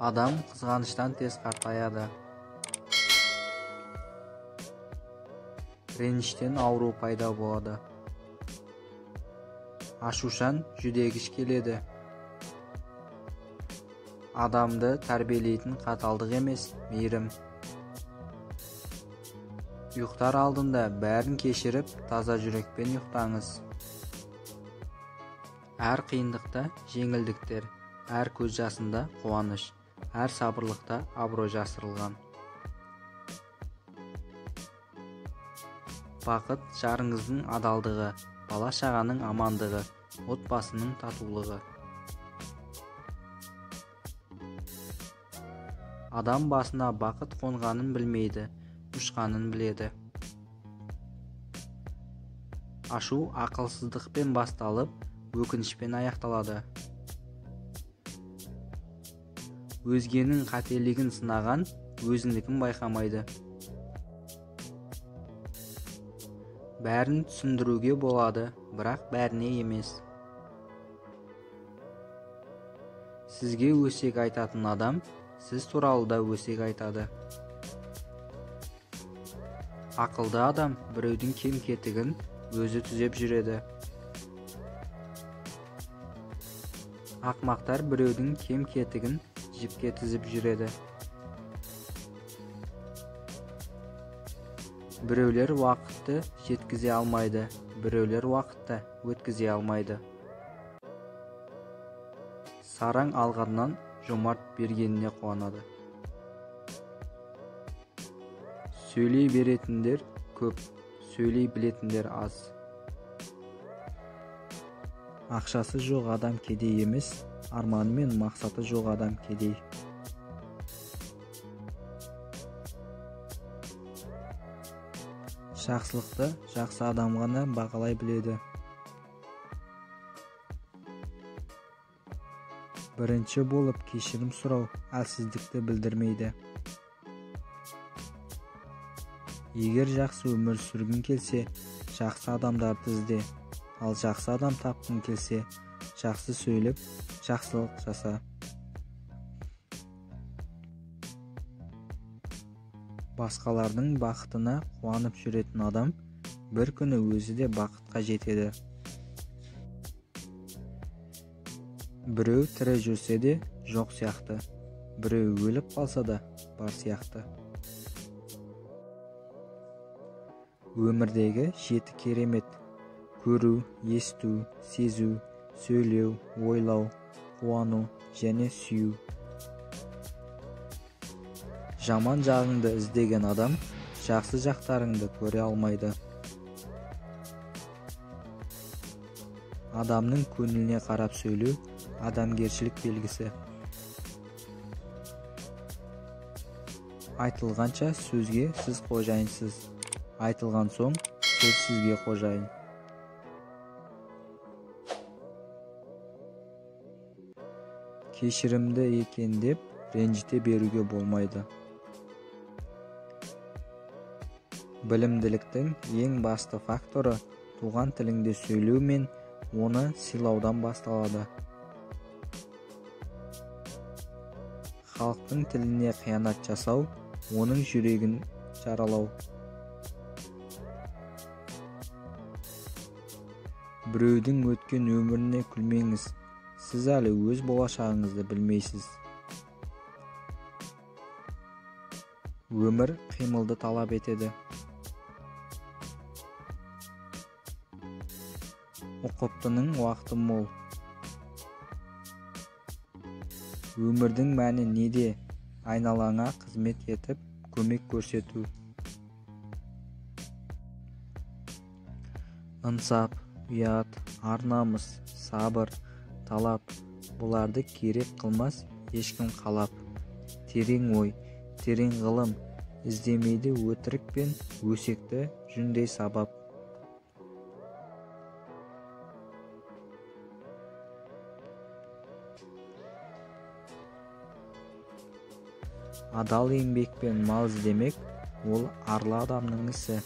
Адам қызғаныштан тез қартаяды. Реніштен ауру пайда болады. Ашушан жүдегіш келеді. Адамды тәрбиелейтін қаталдық емес, мейірім. Ұйықтар алдында бәрін кешіріп, таза жүрекпен ұйықтаңыз. Әр қиындықта жеңілдіктер, әр көз жасында қуаныш, әр сабырлықта абырой жасырылған. Бақыт жарыңыздың адалдығы, бала-шағаның амандығы, отбасының татулығы. Адам басына бақыт қонғанын білмейді, ұшқанын біледі. Ашу ақылсыздықпен басталып, өкінішпен аяқталады. Өзгенің қателігін сынаған, өзінікін байқамайды. Бәрін түсіндіруге болады, бірақ бәріне емес. Сізге өсек айтатын адам, сіз туралы да өсек айтады. Ақылды адам біреудің кем-кетігін өзі түзеп жүреді. Ақмақтар біреудің кем-кетігін жіпке тізіп жүреді. Біреулер уақытты жеткізе алмайды, біреулер уақытты өткізе алмайды. Сараң алғаннан жомарт бергеніне қуанады. Сөйлей беретіндер көп, сөйлей білетіндер аз. Ақшасы жоқ адам кедей емес, арманы мен мақсаты жоқ адам кедей. Жақсылықты жақсы адам ғана бағалай біледі. Бірінші болып кешірім сұрау әлсіздікті білдірмейді. Егер жақсы өмір сүргің келсе, жақсы адамдарды ізде, ал жақсы адам тапқың келсе, жақсы сөйлеп, жақсылық жаса. Басқалардың бақытына қуанып жүретін адам бір күні өзі де бақытқа жетеді. Біреу тірі жүрсе де жоқ сияқты, біреу өліп қалса да бар сияқты. Өмірдегі жеті керемет: көру, есту, сезу, сөйлеу, ойлау, қуану және сүю. Жаман жағыңды іздеген адам жақсы жақтарыңды көре алмайды. Адамның көңіліне қарап сөйлеу адамгершілік белгісі. Айтылғанша сөзге сіз қожайынсыз, айтылған соң сөз сізге қожайын. Кешірімді екен деп ренжіте беруге болмайды. Білімділіктің ең басты факторы туған тіліңде сөйлеу мен оны сыйлаудан басталады. Халықтың тіліне қиянат жасау, оның жүрегін жаралау. Біреудің өткен өміріне күлмеңіз, сіз әлі өз болашағыңызды білмейсіз. Өмір қимылды талап етеді. Ұқыптының уақыты мол. Өмірдің мәні неде? Айналаңа қызмет етіп, көмек көрсету. Ынсап, ұят, ар-намыс, сабыр, талап, бұларды керек қылмас ешкім қалап. Терең ой, терең ғылым іздемейді өтірік пен өсекті жүндей сабап. Адал еңбекпен мал іздемек, ол арлы адамның ісі.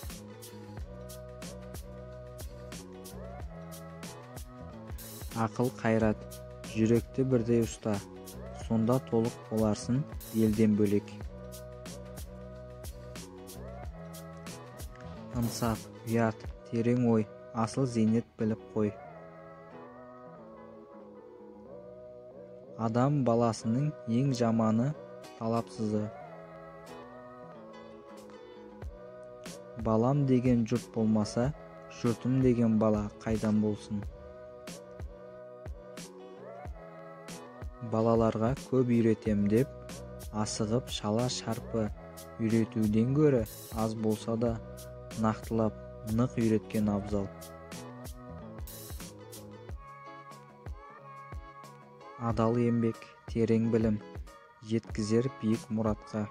Ақыл қайрат, жүректі бірдей ұста, Сонда толық боларсың елден бөлек. Ынсап, ұят, терең ой, асыл зейнет біліп қой. Адам баласының ең жаманы талапсызы. Балам деген жұрт болмаса, жұртым деген бала қайдан болсын? Балаларға көп үйретем деп, асығып шала-шарпы үйретуден гөрі аз болса да нақтылап, нық үйреткен абзал. Адал еңбек, терең білім, жеткізер биік мұратқа.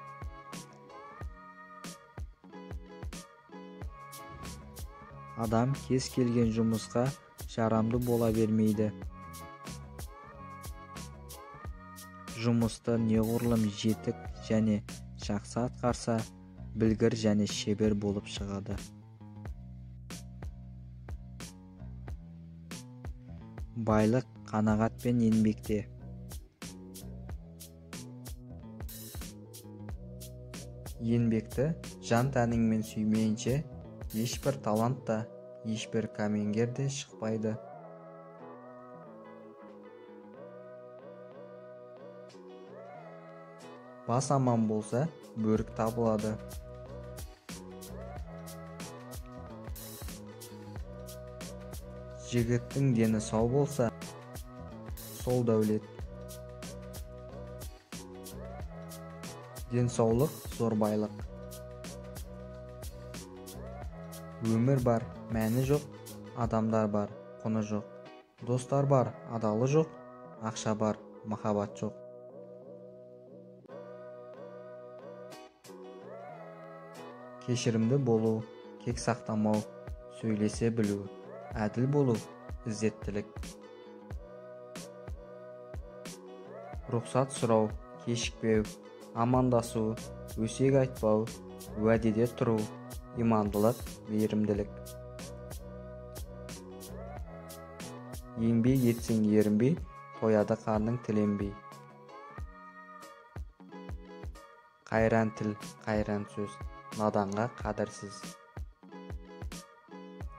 Адам кез келген жұмысқа жарамды бола бермейді. Жұмысты неғұрлым жетік және жақсы атқарса, білгір және шебер болып шығады. Байлық қанағат пен еңбекте. Еңбекті жан тәніңмен сүймейінше, ешбір талант та, ешбір кәмеңгер де шықпайды. Бас аман болса, бөрік табылады. Жігіттің дені сау болса, сол дәулет. Денсаулық зор байлық. Өмір бар, мәні жоқ, адамдар бар, құны жоқ. Достар бар, адалы жоқ, ақша бар, махаббат жоқ. Кешірімді болу, кек сақтамау, сөйлесе білу, әділ болу, ізеттілік. Рұқсат сұрау, кешікпеу, амандасу, өсек айтпау, уәдеде тұру, имандылық, мейірімділік. Еңбек етсең ерінбей, тояды қарның тіленбей. Қайран тіл, қайран сөз, наданға қадірсіз.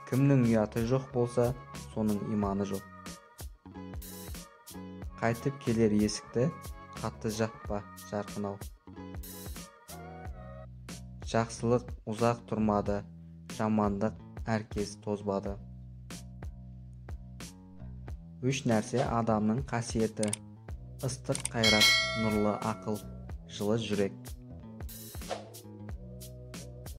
Кімнің ұяты жоқ болса, соның иманы жоқ. Қайтып келер есікті қатты жаппа, жарқын ау. Жақсылық ұзақ тұрмады, жамандық әркез тозбады. Үш нәрсе адамның қасиеті: ыстық қайрат, нұрлы ақыл, жылы жүрек.